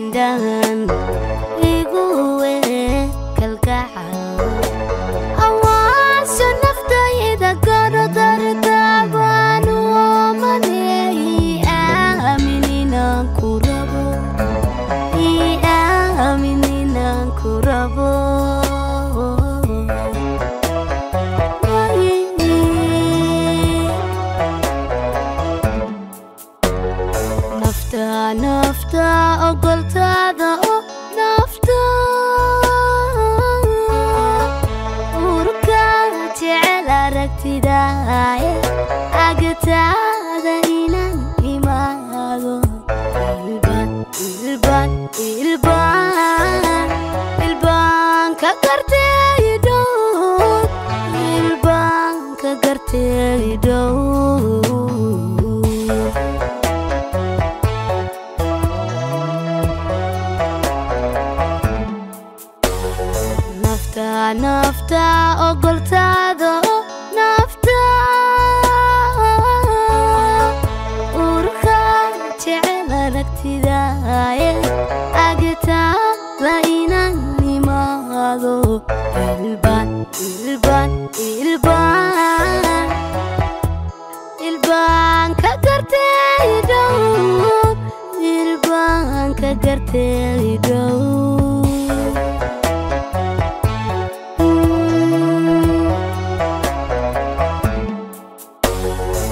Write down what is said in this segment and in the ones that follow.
Indhahan igu kalgacal awaasho naftayda garo dartaabaan oomaney aamin inaan ku rabo, aamin inaan ku rabo. Nafta nafta ogoltaada oo nafta urka jecel aragtidaaye agtaada inaan imaado ilbaan ilbaan ilbaan ilbaan ka gartay dhow, ilbaan ka gartay dhow. Nafta nafta ogoltaada oo nafta urka jecel aragtidaaye agtaada inaan imaado ilbaan ilbaan ilbaan ilbaan ka gartay dhow, ilbaan ka gartay dhow.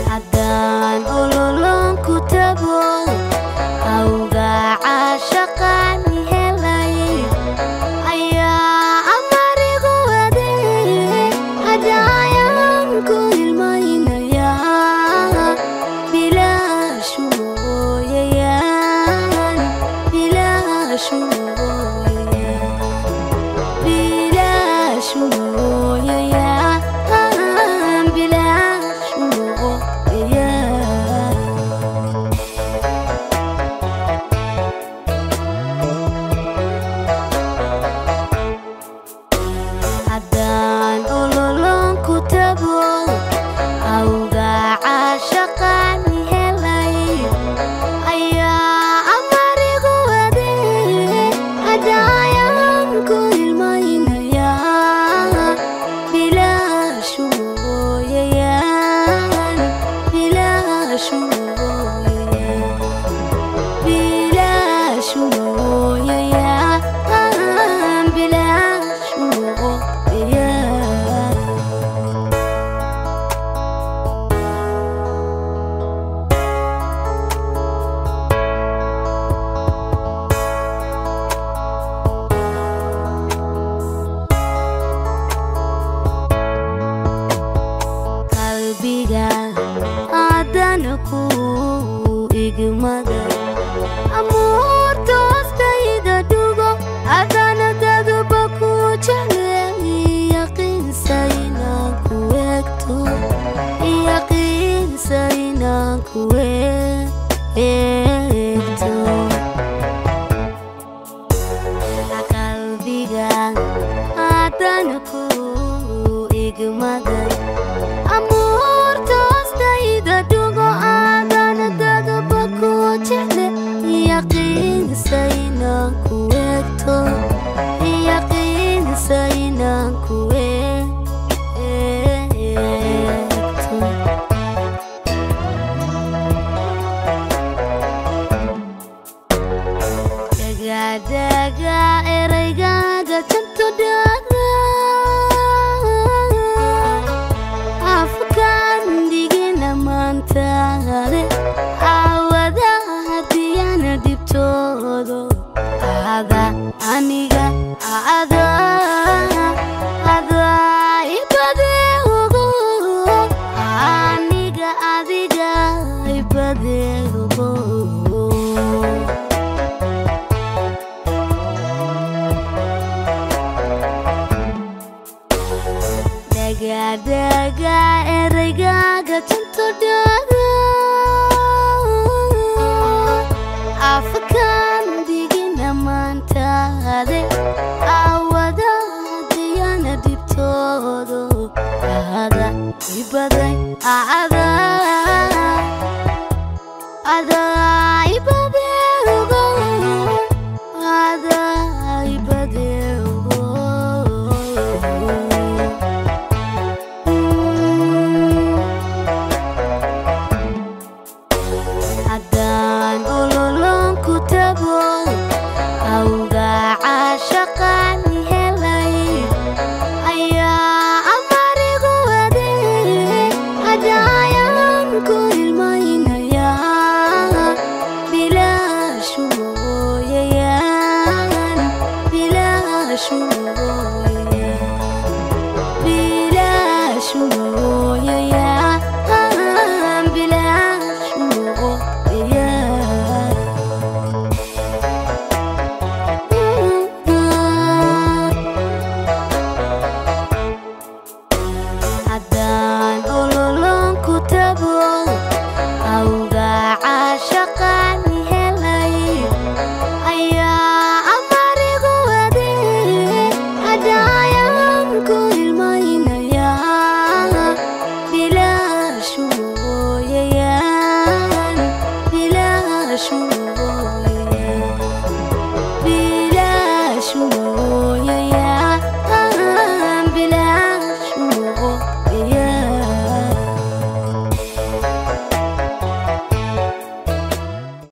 Haddaan ololon ku tabo awga caashaqaan helay ayaa amarigu waday hadayaan ku ilmaynaya bilaashu mooyayaan, bilaashu mooyayaan, bilaashu mooyayaan, bilaashu mooyayaan. Haddaan ololon ku tabo awga caashaqaan helay ayaa amarigu waday hadayaan ku ilmaynaya bilaashu mooyayaan, bilaashu mooyayaan, bilaashu mooyayaan, bilaashu mooyayaan. Qalbiga aadan ku igmada amuurta hoostayda dhugo adana daduba ku jecley yaqiinsa inaan ku eegto, yaqiinsa inaan ku eegto. Qalbiga aadan ku igmaday amuurta hoostayda dhugo aadana daduba ku jecle yaqiinsa inaan ku eegto, yaqiinsa inaan ku eegto. Dhagaadhaga eraygaaga janto dhaga afkaan dhigina maantaade aawada hadiyana dhibtoodo ada aniga ada ada ibade ugu aniga adiga ibade ugu. Dhagaadhaga eraygaaga janto dhaga afkaan dhigina maantaade aawada hadiyana dhibtoodo ada ibaday ada ada ibaday ugu. Awga caashaqaan helay ayaa amarigu wade, hadayaan ku ilmaynaya, bilaashu mooyayaan, bilaashu.